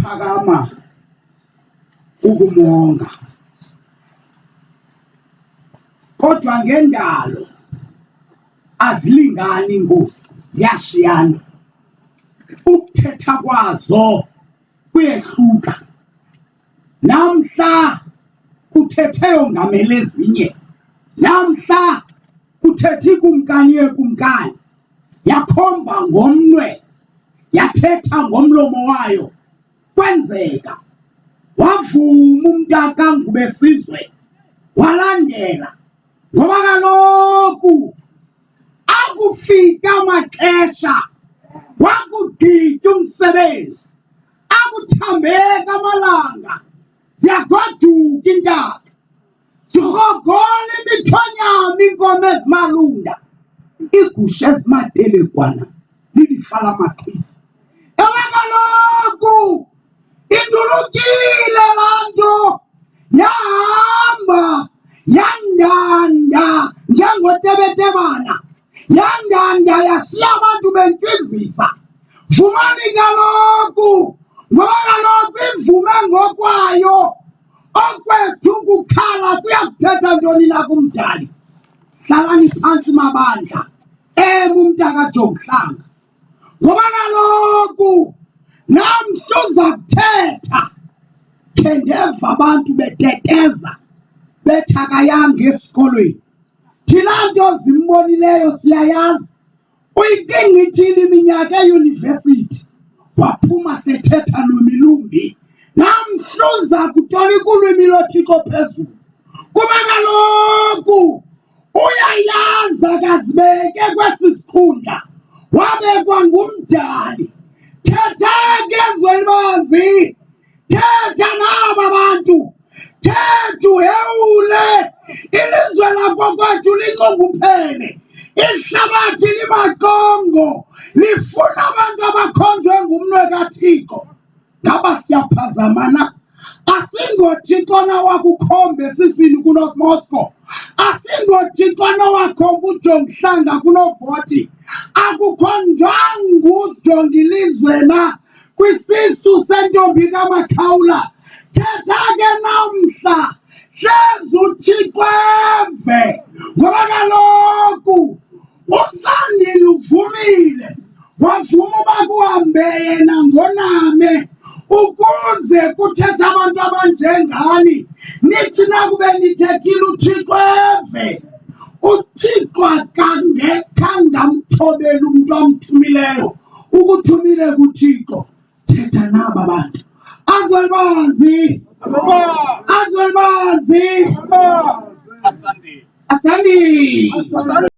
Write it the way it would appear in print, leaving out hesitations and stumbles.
Ukuphakama kukumonga. Kodwa ngendalo azilingani iinkosi, ziyashiyana. Ukuthetha kwazo kuyehluka. Namhla kuthethe yongamele ezinye, namhla kuthethe ikumkani yeekumkani, yakhomba ngomnwe, yathetha ngomlomo wayo, kwenzeka. Wavuma umntakangubesizwe, walandela, ngoba kaloku akufika amaxesha wakugqitya umsebenzi, akuthambeka amalanga, ziyagoduka iintaka, zirhogola imithonyama iinkomo ezimalunda, iigusha ezimatelegwana lilifa lamaxhwili. Ewe kaloku indulukile laa nto, yahamba yandanda njengotebetebana, yandanda yashiya abantu bentywizisa. Vumani kaloku, ngoba kaloku ivume ngokwayo. Okwethu kukhala kuya kuthetha ntoni na kuMdali? Hlalani phantsi mabandla, ema umntakaJonghlanga, ngoba kaloku namhla uza kuthetha. Khe ndeva abantu beteteza bethi akayanga esikolweni. Thina nto zimbonileyo siyayazi. Uyiqingqithile iminyaka eyunivesithi waphuma sethetha lwimi lumbi. Namhla uza kutolika ulwimi loThixo phezulu, kuba kaloku uyayazi akazibeke kwesi sikhundla, wabekwa nguMdali. Thetha ke zwelibanzi, thetha naba bantu, thetha uhewule ilizwe lakokwethu linxunguphele, ihlabathi limaxongo, lifuna abantu abakhonjwe ngumnwe kaThixo. Ngaba siyaphazama na? AsingoThixo na wakukhomba esiswini kunoMoscow? AsingoThixo na wakhomba uJonghlanga kunovoti? Akukhonjwanga uJongilizwe na kwisisu sentombi kaMakhawula? Thetha ke namhla, hleze uThixo eve, ngoba kaloku uSandile uvumile, wavuma uba kuhambe yena ngoname ukuze kuthethe abantu abanjengani. Nithi nakube nithethile uThixo eve. UThixo akangekhangamthobeli umntu amthumileyo, ukuthumile kuThixo. Thetha naba bantu. Azwelibanzi, azwelibanzi, asandile.